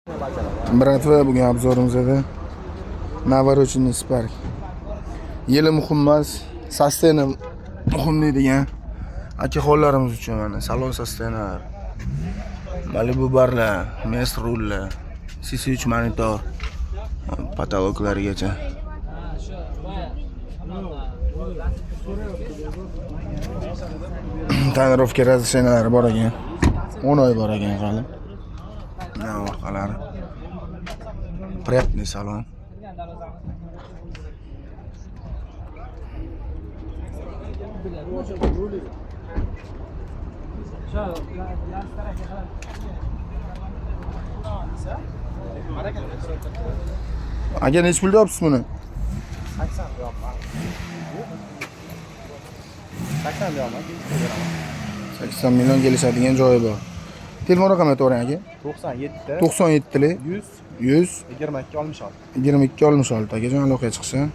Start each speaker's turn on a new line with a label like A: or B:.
A: Братва, bugun обзор imizda навороченный Spark. Yili muhim emas, состояние muhim deydigan akaxonlarimiz uchun mana salon состояние. Malibu barlar, mes rullar, CC3 monitor, потолок larigacha. Tonirovka разрешения lari bor ekan. 10 oy bor ekan hali. Mana orqalari. Приятный salon. Aka, nechi pulga olibsiz buni?
B: 80 deyapman. 80 deyapman, kelishib beraman.
A: 80 million, kelishadigan joyi bor. Telefon raqami aytavering, aka.
B: 97
A: 97 lik
B: 100
A: 100
B: 22 66.
A: 22 66. Akajon, aloqaga chiqsin.